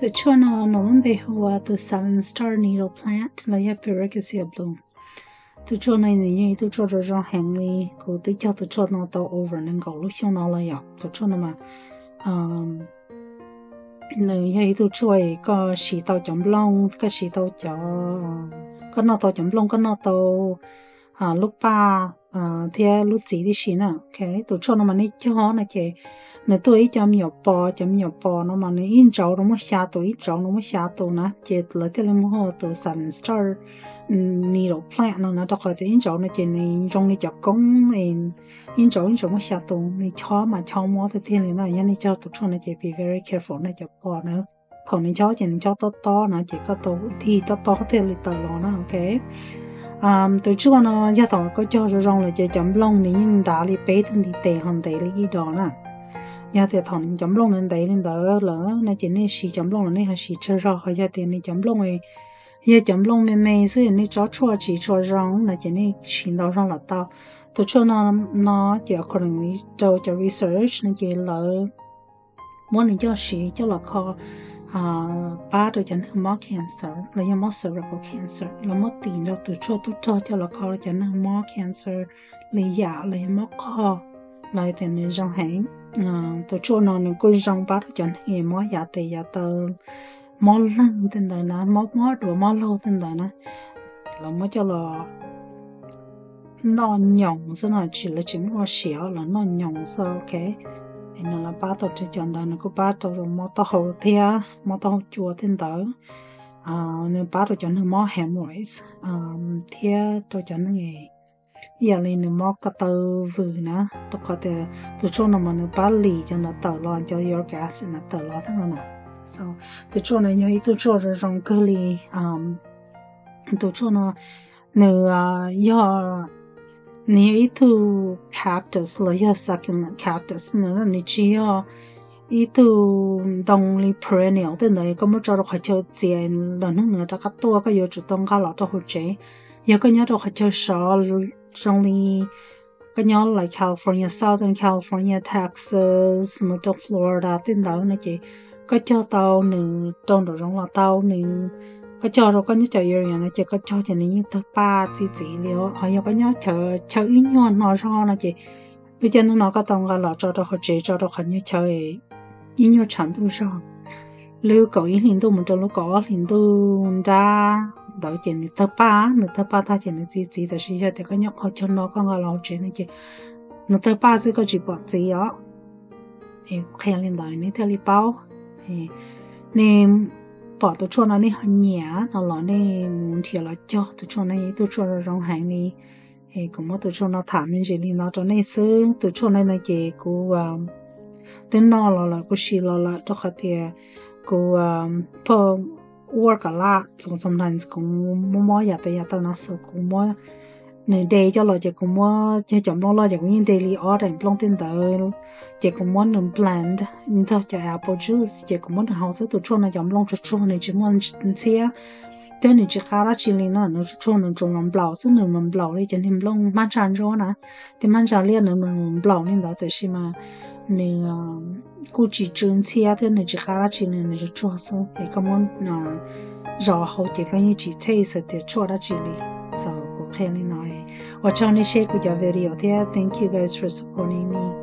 Tus tshuaj no nws lub npe hu ua tus seven star needle plant los yog Pyracotilla bloom. Tus tshuaj no nws yog ib tug tshuaj zoo zoo heev li, kuv twb cog tus tshuaj no tau over nees nkaum lub xyoo no los yom. Tus tshuaj no mas nws yog ib tug tshuaj koj siv tau cov nplooj, koj siv tau cov, koj noj tau cov nplooj, koj noj tau lub paj thiab lub txiv tib si na. Tus tshuaj no mas nej cog no ces nws tuaj ib co me nyuam pos, cov me nyuam pos no mas nws ib ntsauv no muaj xya tus, ib ntsauv no muaj xya tus na, ces lawv thiaj li muaj hu ua tus seven star needle plant no na, rau qhov tias ib ntsauv no ces nws zoo li cov koob, ib ntsauv ib ntsauv muaj xya tus, nws chob mas chob mob tiag tiag li na. Yog nej cog tus tshuaj no ces be very careful na, cov pos na, thaum nws chob ces nws chob tob tob na, ces koj tau dig tob tob thiaj li tawm los na, ok. Tus tshuaj no yog thaum koj cog zoo zoo lawm ces cov nplooj nws yeej nrad li peb tug ntiv tes ho ntev li ib dos na. Yog tias thaum cov nplooj nws ntev li ntawd lawm no ces nej siv cov nplooj los nej ho siv tsawg zog, ho yog tias nws cov nplooj, yog cov nplooj me me xwb nej tsob tshuaj tsis tshua zoo no ces nej siv ntau zog los tau. Tus tshuaj no, no ces according rau cov research no ces lawv muab nws coj siv coj los kho pab rau cov neeg mob cancer los yog mob cervical cancer, lawv muab tim nrog tus tshuaj tub rog coj los kho rau cov neeg mob cancer li yam los yog mob qog, lawv tias nws zoo heev. Tus tshuaj no nws kuj zoo pab rau cov neeg mob yav tes yav taw, mob leeg tej ntawd na, mob mob duav mob laug tej ntawd na, lawv muab coj los noj nyoos xwb no, tsis, lawv tsis muaj siav, lawv noj nyoos xwb, ok. Es nws los pab tau rau cov ntawd, nws kuj pab rau mob taub hau thiab mob taub hau cua tej ntawd. Nws pab rau cov neeg mob hemorrhoids thiab rau cov neeg ib yam li nws mob ko taw vwm na, rau qhov tias tus tshuaj no mas nws pab lis cov ntawd tawm los, cov uric acid ntawd tawm los thiab no na. Tus tshuaj no yog ib tug tshuaj zoo zoo kawg li. Tus tshuaj no nws yog, nws yog ib tug cactus los yog succulent cactus no, nws tsis yog ib tug ntoo li perennial tej ntawd koj muab tso rau qhov chaw txias los hnub nws rov qab tuaj, koj yuav tsum tau nqa los rau hauv tsev. Yog koj nyob rau qhov chaw sov zoo li koj nyob lawm California, Southern California, Texas, mus rau Florida tej ntawd no ces koj cog tau nws rau nraum zoov los tau nws. Koj cog rau koj nyob cov area no ces koj cog ces nws yeej tawg paj txi txiv li os. Ho yog koj nyob chaw ib nyuag no zog no ces lub caij ntuj no koj tau nqa los tso rau hauv tsev, tso rau qhov nyuag chaw ib nyuag tshav ntuj zog, lub kaum ib hlis ntuj mus rau lub kaum ob hlis ntuj nrab ntawd ces nws tawg paj, nws tawg paj tag ces nws txi txiv. Tab sis yog tias koj nyob qhov chaw no koj nqa los hauv tsev no ces nws tawg paj xwb, koj tsis pom txiv os. Qhia li ntawd nej thiaj li paub. Nej pom tus tshuaj no nej ho nyiam no los nej mus nrhiav los cog. Tus tshuaj no yog ib tug tshuaj zoo heev li. Kuv muab tus tshuaj no tham me ntsis li no rau nej xwb. Tus tshuaj no no ces kuv twb noj los lawm, kuv siv los lawm rau qhov tias kuv pheej work a lot, so sometimes kuv mob mob yam tas yam tas no, so kuv muab nws de coj los ces kuv muab cog cov nplooj loj ces kuv yeej de li ob daim nplooj tej ntawd, ces kuv muab nws blend nrog cov apple juice ces kuv muab nws haus xwb. Tus tshuaj no cov nplooj tsuag tsuag, nws tsis muaj ntxhiab thiab nws tsis qab dab tsi li no, nws tsuag tsuag nws tsuas los nplaum xwb, nws mas nplaum li cov niag nplooj hmab ntsa ntsuab na, tej hmab ntsa liab nws mas nplaum li ntawd tab sis mas nws kuj tsis tsw ntxhiab thiab nws tsis qab dab tsi li, nws tsuag tsuag xwb es koj muab zos hauv ces koj yeej tsis taste tias tshuaj dab tsi li. So kuv qhia li no, ua tsaug nej saib kuv cov video thiab thank you guys for supporting me.